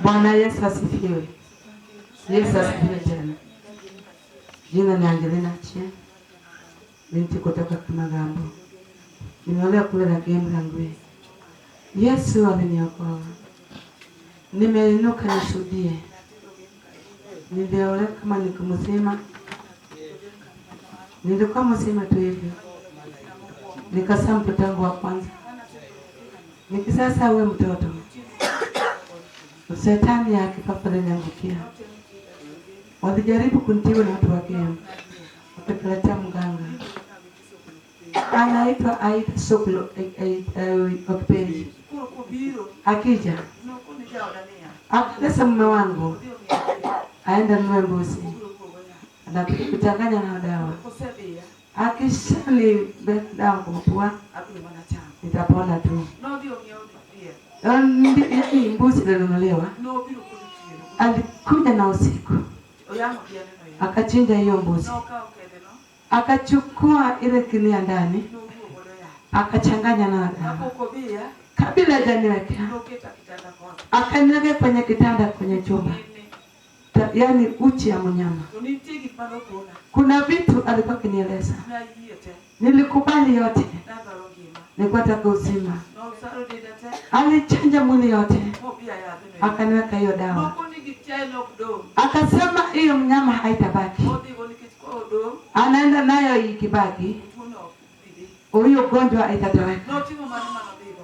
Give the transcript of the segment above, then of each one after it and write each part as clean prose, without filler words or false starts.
Bwana Yesu asifiwe. Yesu asifiwe tena. Jina ni Angelina Achia, binti kutoka Kamagambo. Nimeolewa kule Ragem Rangwe. Yesu aliniokoa. Nimeinuka nishuhudie. Niliolewa kama niko mzima. Nilikuwa mzima tu hivyo. Nikazaa mtoto wangu wa kwanza. Nikisasa uwe mtoto. Shetani ya kifafa aliniangukia. Walijaribu kunitibu na watu wa game. Wakaniletea mganga. Anaitwa Aida Soklo Okperi. Akija akalesa mume wangu aende nunue mbuzi na kuchanganya na dawa. Akishani dawa kwa mapua nitapona tu. Yaani mbuzi ilinunuliwa. Alikuja na usiku akachinja hiyo mbuzi, akachukua ile kinia ndani akachanganya na dawa. Kabla hajaniwekea akaniweka kwenye kitanda kwenye chumba, yaani uchi ya mnyama. Kuna vitu alikuwa akinieleza, nilikubali yote, nilikuwa nataka uzima. Alichanja mwili yote, akaniweka hiyo dawa, akasema hiyo mnyama haitabaki, anaenda nayo ikibaki, huyo ugonjwa itatoweka.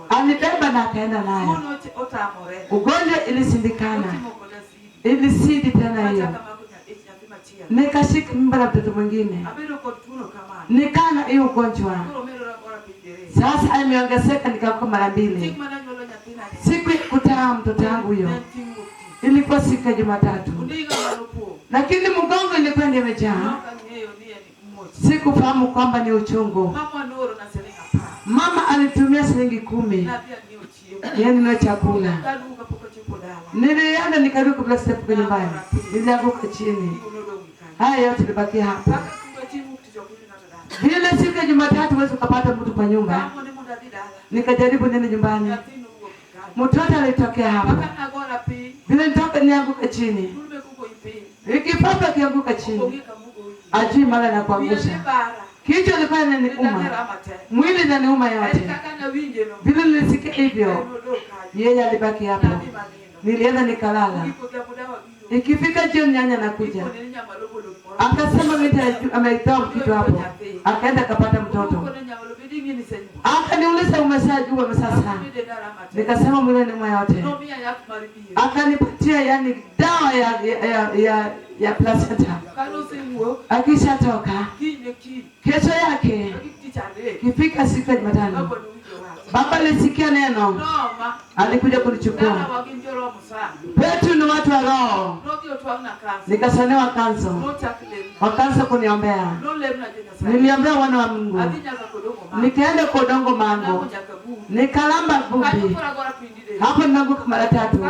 Alibeba na akaenda nayo, ugonjwa ilisindikana, ilisidi tena hiyo. Nikashika mimba na mtoto mwingine, nikana hiyo ugonjwa sasa imeongezeka, nikakuwa mara mbili. Siku ya kutaa mtoto wangu huyo ilikuwa siku ya Jumatatu, lakini mgongo ilikuwa ndio imejaa. Sikufahamu kwamba ni uchungu. Mama alitumia shilingi 10 yani na chakula. Nilienda nikarudi kabla sijafika nyumbani, nilianguka chini. Haya yote ilibakia hapa. Vile siku ya Jumatatu huwezi ukapata mtu kwa nyumba. Nikajaribu nende nyumbani, mtoto alitokea hapa. Vile nitoka nianguka chini, ikipapa kianguka chini, ajui mara na kuangusha kichwa ilikuwa inaniuma, mwili inaniuma yote. Vile nilisikia hivyo, yeye alibaki hapo. Nilienda nikalala. Ikifika jioni nyanya anakuja, akasema mimi ameitoa kitu hapo, akaenda akapata mtoto. Akaniuliza umeshajua sasa? Nikasema mwili inaniuma yote. Akanipatia yani dawa ya placenta. Akishatoka kesho yake kifika siku ya Jumatano, baba alisikia neno, alikuja kunichukua. Kwetu ni watu wa roho. Nikasonewa kanzo, wakaanza kuniombea. Niliombea wana wa Mungu, nikaenda kwa udongo mango, nikalamba vumbi hapo, ninaanguka mara tatu.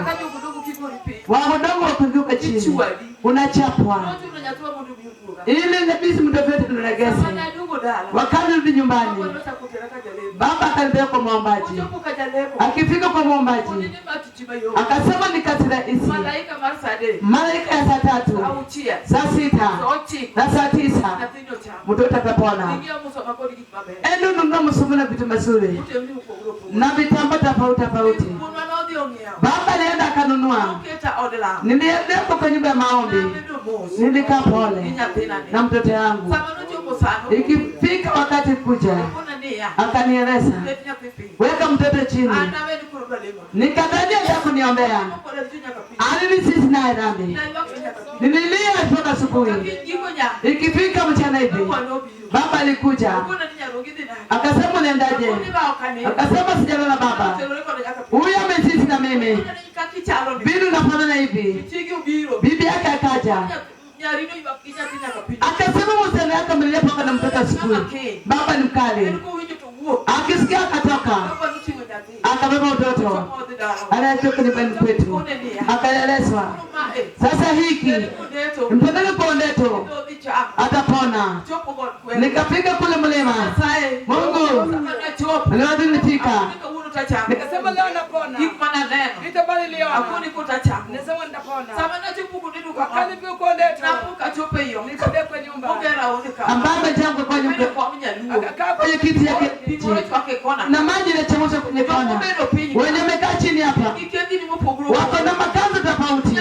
Wa udongo wakuanguka chini, unachapwa ili nabisi mtafete tunalegeza. Wakati rudi nyumbani, baba akanipeleka kwa mwombaji. Akifika kwa mwombaji akasema ni kazi rahisi, malaika ya saa 3, saa 6 na saa 9 mtoto atapona. Endo nunua msumu na vitu mazuri na vitambaa tofauti tofauti. Baba alienda akanunua. Nilienda kwa nyumba ya maombi, nilikaa pole na mtoto wangu. Ikifika wakati kuja, akanieleza weka mtoto chini. Nikadhania ndio kuniombea, alinisisi naye dhambi. Nililia mpaka asubuhi. Ikifika mchana hivi, baba alikuja akasema unaendaje? Akasema sijalala baba, huyu amesisi na mimi bibi nafanana hivi. Bibi yake akaja akasema msichana yake amelia paka na mtoto asubuhi. Baba ni mkali, akisikia akatoka akabeba mtoto anatoka nyumbani kwetu, akaelezwa sasa hiki mpeleke kwa Ondeto atapona. Nikafika kule mlima, Mungu leo nilifika, nikasema leo napona. Nilisema nitapona. Wakati nilipokuwa nikabebwa nyumba. Ambaye amejengwa kwa nyumba Akakaa kwenye kiti yake na maji inachemshwa kwenye kona. Wenye wamekaa chini hapa wako na makazi tofauti.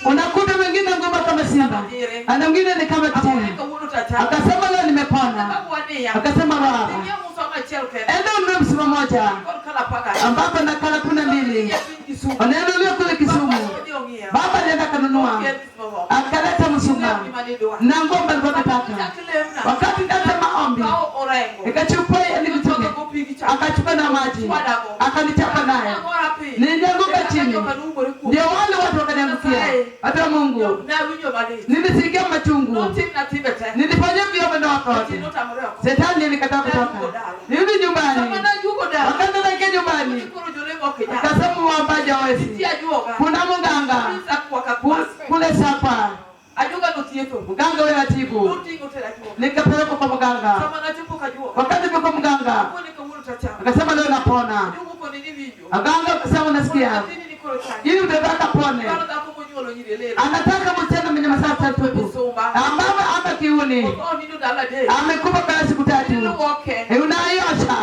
Unakuta wengine ngoma kama simba, na mwingine ni kama kitele. Akasema leo nimepona. Akasema baba, enda ununue msima moja ambapo nakala 12 unanunulia kule Kisumu. Baba alienda kanunua, akaleta msuma na ngombe alikuwa anataka. Wakati ndata maombi, ikachukua nilitumia, akachukua na maji, akanichapa naye, nilianguka chini. Ndio wale watu wakaniangukia. Hata Mungu, nilisikia machungu, nilifanya vyombo na wakati Shetani alikataa kutoka. Nirudi nyumbani, wakati naingia nyumbani, akasema muombaji hawezi, kuna mganga kule Sapa. Mganga wewe atibu. Nikapelekwa kwa mganga. Wakati nilipo mganga, akasema leo napona. Mganga akasema unasikia, ili utataka pone. Anataka msichana mwenye masaa 3 ambaye ama kiuni amekufa kwa siku 3, unaiosha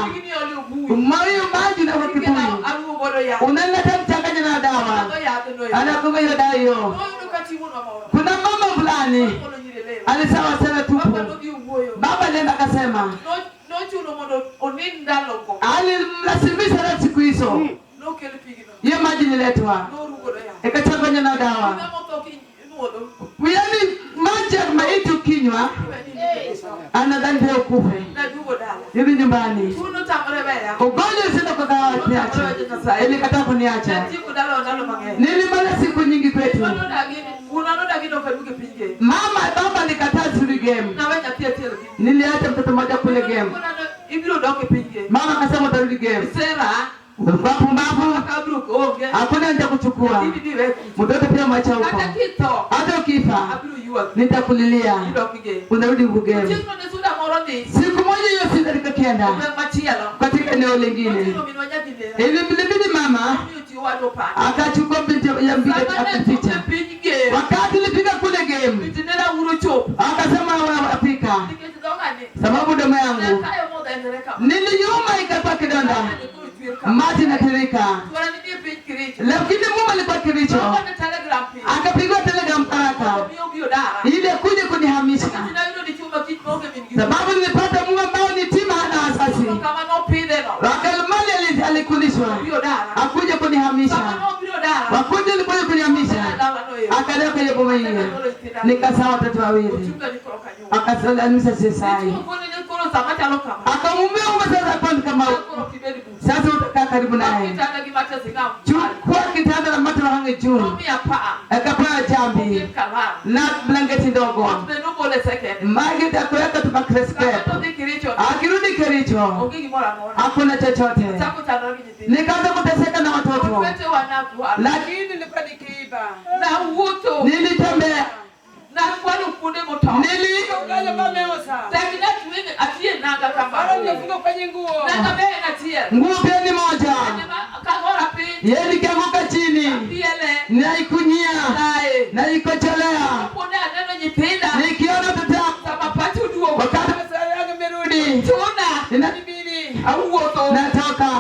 maji maji na kibuyu, unaleta mchanganya na dawa, anakunywa hiyo dawa hiyo. Kuna mama fulani alisema sana tupu. Baba alienda akasema, alimlazimisha na siku hizo hiyo maji ililetwa ikachanganywa na dawa. Yaani maji ya maiti ukinywa anadhani pia ukufe. Hivi nyumbani ugonjwa usende kwa kawa niacha, ilikataa kuniacha. Nilimaliza siku nyingi kwetu. Mama baba alikataa suri game. Niliacha mtoto mmoja kule game. Mama akasema utarudi game. Mbavu hakuna nita kuchukua mtoto pia mwacha huko, hata ukifa nitakulilia, unarudi game. Siku moja hiyo sita nikaenda katika eneo lingine, ilimlibidi mama akachukua binti ya mbili akaficha. Wakati nilifika kule game, akasema wewe apika, sababu damu yangu nilinyuma ikakuwa kidonda, maji inatirika. Lakini mume alikuwa Kericho, akapigwa telegram haraka ili kuja kunihamisha, sababu nilipata mume ambao ni tima hana asasi. Wakalmali alikulishwa akuja kunihamisha, wakuja alikuja kunihamisha, akalea kwenye boma ile, nikazaa watoto wawili, akasalimisha sesai, akamwambia mume sasa, kwa kama sasa utakaa karibu naye, chukua kitanda na mata hange juu, akapaa jambi na blanketi ndogo, maji atakuweka tu bakreske. Akirudi Kericho hakuna chochote. Nikaanza kuteseka na watoto, lakini nilikuwa nikiiba, nilitembea nguo pia ni moja, yeye nikianguka chini naikunyia naikocholea, nikiona mtoto wakati nimerudi natoka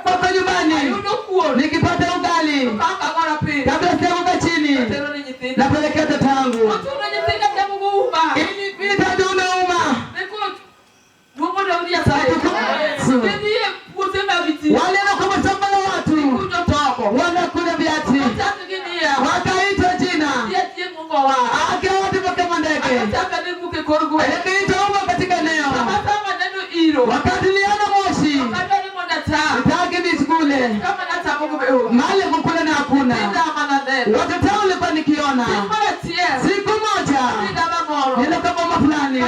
kwako nyumbani, nikipata ugali kabla sijaanguka chini napelekea mtoto wangu. Ilipita ndio unauma. Wale kwa shamba la watu wanakula viazi, wakaitwa jina akiwa kama ndege, akaitwa uma katika eneo. Wakati niliona moshi nitaki nisikule mali kukula na hakuna watoto walikuwa nikiona. Siku moja nilikuwa boma fulani,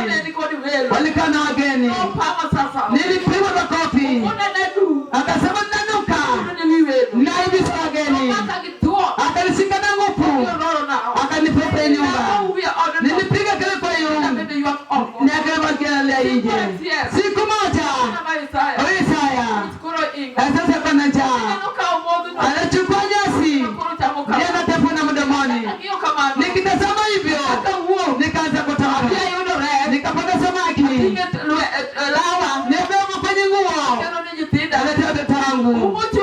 walikuwa na wageni, nilipigwa makofi, akasema nanuka na hivi si wageni, akanishika na nguvu akanipeta nyumba, nilipiga kile kwa hiyo nikawa nje. Siku moja Isaya sasa kuna njaa.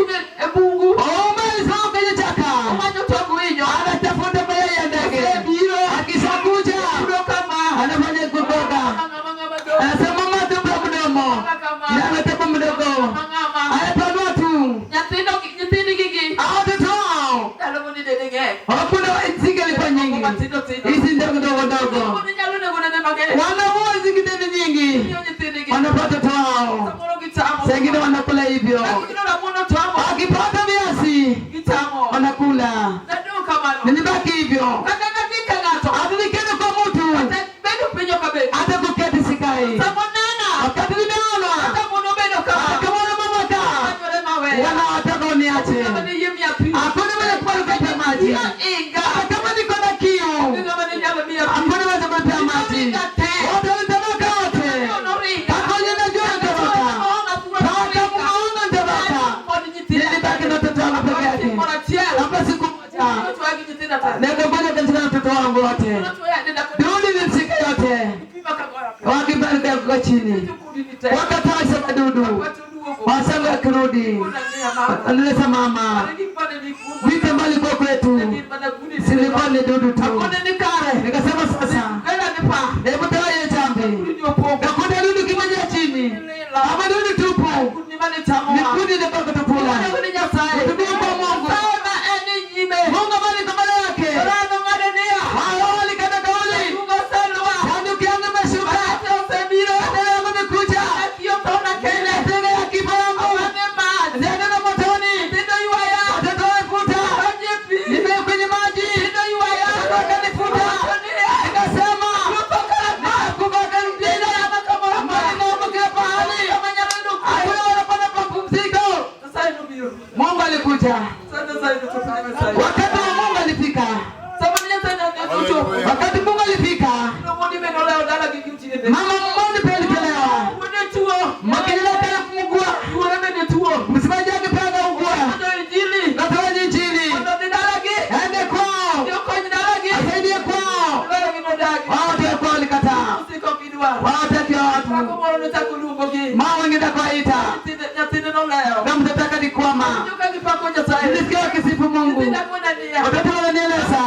Ochunge e bungu. Ouma alisimama kwenye chaka. Omanyo tong winyo. Anatafuta mayai ya ndege. Osebiro. Akishakuja Yudo kama. anafanya kutoka. Ng'ama ng'ama dhoge. Anasema mama, tumbo mdomo. Ng'ama kama. Na anatema mdogo. Ng'ama ng'ama. Anapanua tu. Nyithindo nyithindgi gi. Hao watoto wao Ndalo moni dede ng'eny. hakuna nzige ilikuwa nyingi. Matindo tindo. Hizi ndogo ndogo ndogo. Moni nyalo nego nene mang'eny. Wanaua zingine ni nyingi. Miyo nyithindgi. Wanapata watoto wao. Samoro gichamo. Wengine wanakula hivyo. Lakini rabuon otamo. Akipata viazi Gichamo. wanakula. Nadong' kamano. Nilibaki hivyo. Kata nadhi ka ng'ato. Hata nikienda kwa mtu Kata bedo piny ok abed. hata kuketi sikai. Sama nena. Wakati nimeona Kata mon obedo kama. kama mama ka Manyore maweya. wanawataka uniache. Ng'ama ne yie miya pi. Hakuna mwenye kubali kunipa maji. Iyo inga. Hata kama niko na kiu, Ng'ama ne nyalo miya pi. hakuna mwenye kunipa maji. Wote walitoroka wote. Mpaka wenye najua nitoroka. Mpaka muongo nitoroka. Nilibaki na watoto wangu peke yake. Hapa siku moja nikakuja katika watoto wangu wote. Dudu ilimshika yote. Wakibali kwa chini. Wakatosha madudu. Wasangu wakirudi. Wanaleta mama. Vita mbali kwa kwetu. Silikuwa ni dudu tu. Nikasema sasa, hebu toa hiyo chambi. Nakuta dudu kimoja chini. Ama dudu tupu. Ni kundi ndio kutupula. Kutumia kwa Mungu. Mungu ambaye niko mbele yake. Hao walikata kauli. Sanduku yangu imeshuka. Badala yangu imekuja. Nimetega ya kifo yangu. Nenda na motoni. Watoto wanifuta. Nimekuwa kwenye maji. Watoto wakanifuta. Nikasema, nakufa kanipenda. Amani naomba kila pahali. Hakuna wanapata mapumziko. Mungu alikuja. Wakati wa Mungu alifika. Wakati Mungu alifika, mama mmoja pia alitolewa. Makelele akamugua. Msemaji wake pia akaugua. Natoa injili. Aende kwao. Asaidie kwao. Wao ndio kwao walikataa. Wao ndio watu. Mama wengine akawaita. Na mtoto akanikwama. Nilisikia wakisifu Mungu. Watoto wananieleza.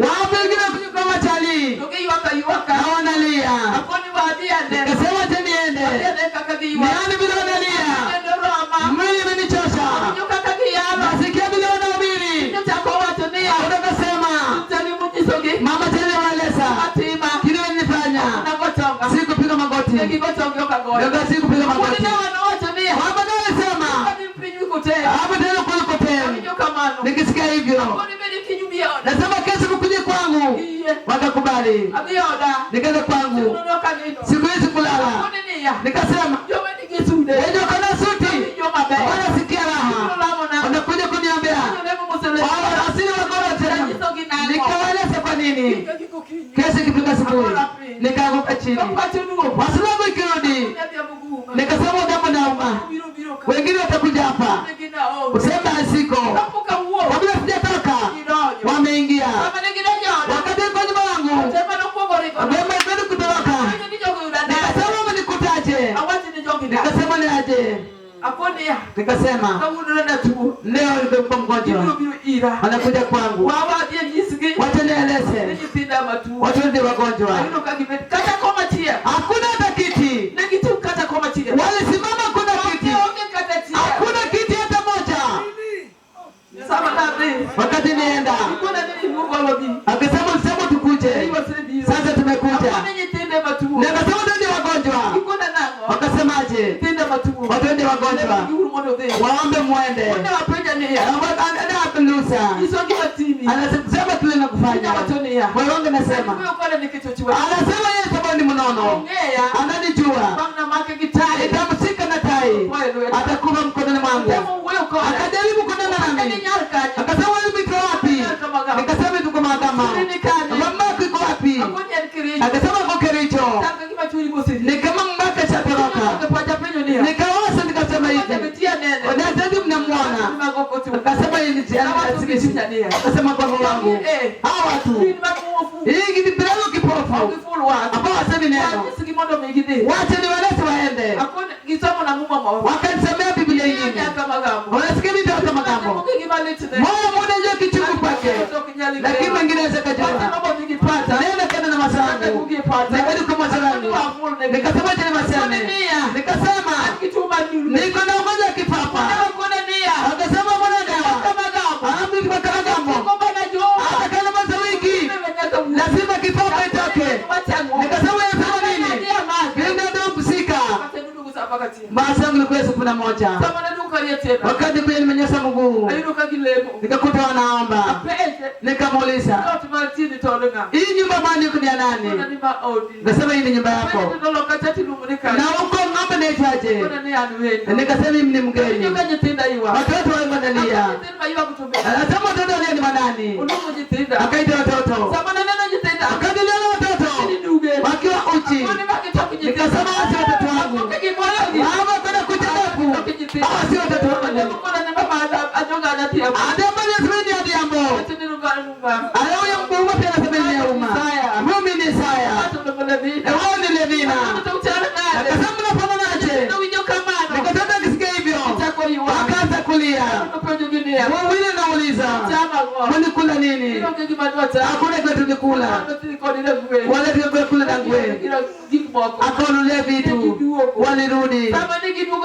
Wao wengine kuja kwa machali. Na wanalia. Nikasema acha niende. Nione vile wanalia. Mwili umenichosha. Nasikia vile wanahubiri. Wakasema, mama tena waeleza. Kile nilifanya. Sikupiga magoti. Ndio sikupiga magoti. Mama ndio alisema. Hapo tena kuliko tena. Nikisikia hivyo. Nasema kesho mkuje kwangu. Wakakubali. Nikaenda kwangu. Siku hizi kulala. Nikasema, ndio kana suti. Wanasikia raha. Wanakuja kuniambia. Wao asili wako tena. Nikawaeleza kwa nini. Kesho ikifika asubuhi nikaanguka chini. Wasilangu ikirudi. Nikasema damu nauma. Wengine watakuja hapa. Usema asiko. Kabla sijatoka wameingia. Wakati kwa nyumba yangu. Wamekwenda kutoroka. Nikasema mnikutaje? Nikasema ni aje? Nikasema leo nimekuwa mgonjwa. Wanakuja kwangu. Wacha nieleze. Watu ndio wagonjwa. Hakuna hata kiti. Walisimama kuna kiti. Hakuna kiti hata moja. Wakati nienda akasema msemo tukuje. Sasa tumekuja. Nikasema ndio wagonjwa. Wakasemaje? Watu ndio wagonjwa. Waombe muende. Anasema kile nakufanya. Moyo wangu nasema. Anasema yeye sababu ni mnono. Ananijua. Nitamshika na tai. Atakuwa mkononi mwangu. Akajaribu kunena nami. Akasema wewe uko wapi? Nikasema tuko mahakama. Mama yako iko wapi? Akasema kwa Kericho. Nikama mbaka chatoroka. Nikawaza nikasema hivi. Wanazidi mnamuona. Akasema yeye ni Akasema kwa Mungu wangu. Hawa watu. Hii ni bila kipofu. Ambao wasemi neno. Wacha niwalete waende. Wakanisemea Biblia nyingine. Unasikia nini watu magambo? Moyo mmoja ndio kichungu kwake. Lakini mwingine anaweza kujua. Nenda kana na masangu. Nikaenda kwa masangu. Nikasema tena masane. Nikasema niko na ugonjwa wa kifafa. Akasema mbona dawa? Amri kwa magambo. Hata kama mwezi wiki lazima kifafa itoke. Nikasema yasema nini? Nenda ndio kusika. Masangu ilikuwa siku 11. Wakati kwenye nimenyosha mguu nikakuta wanaomba. Nikamuuliza, hii nyumba mani ni ya nani? Nikasema hii ni nyumba yako. Na huko ng'ombe naitwaje? Nikasema mimi ni mgeni. Watoto wao wanalia. Anasema watoto walia ni manani? Akaita watoto. Akadilia watoto wakiwa uchi. Nikasema si watoto wangu. Mama kwenda kucheza. Hawa si watoto wangu. Adambo ni Adambo. Alawi mkubwa pia anasema ni uma. Mimi ni Isaya. Wao ni Levina. Akasema mnafananaje? Nikatoka kisikia hivyo. Akaanza kulia. Wengine nauliza, mlikula nini? Hakuna kitu tulikula. Wale tulikula na ngwe. Akaonulia vitu. Walirudi.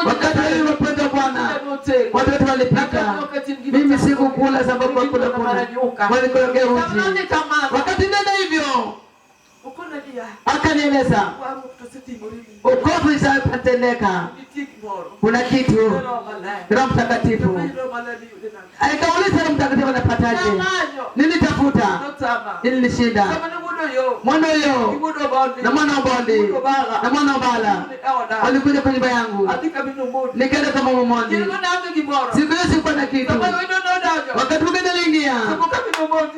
Wakati walipenda Bwana, watoto walipika. Mimi sikukula sababu hakuna kuna. Walikorogea uji. Wakati nenda hivyo, akanieleza ukovu isapatendeka. Kuna kitu Roho Mtakatifu. Akauliza Roho Mtakatifu anapataje? Nilitafuta, nilishinda. Mwana huyo na mwana Obondi na mwana Obala walikuja kwa nyumba yangu. Nikaenda kama Omondi. Siku hiyo sikuwa na kitu. Wakati mwingine niliingia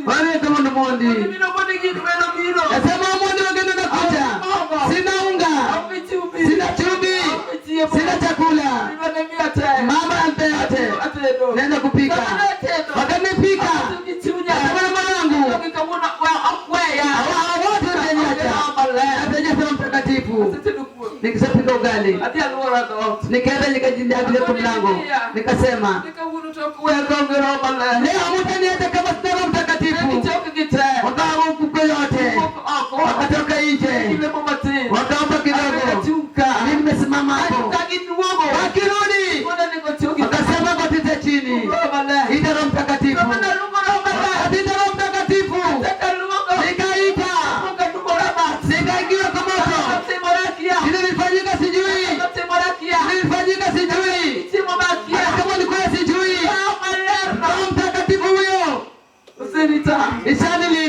wale kama Omondi. Nasema Omondi wageni wanakuja. Sina unga, sina chumvi, sina chakula. Mama ampe yote. Naenda kupika. Wakanipika. Nasema mwanangu, wote wataniacha. Ataniacha Mtakatifu. Nikishapika ugali nikaenda nikajiandalia kwa mlango. Nikasema leo hamtaniacha kama sina Roho Mtakatifu. Wakawa yote wakatoka nje, wakaomba kidogo. Mimi nimesimama hapo. Wakirudi wakasema gotite chini, ita Roho Mtakatifu. Ita Roho Mtakatifu. Nikaita, nikaingia kwa moto. Nilifanyika sijui, nilifanyika sijui, kama nilikuwa sijui. Roho Mtakatifu huyo ishanilinda.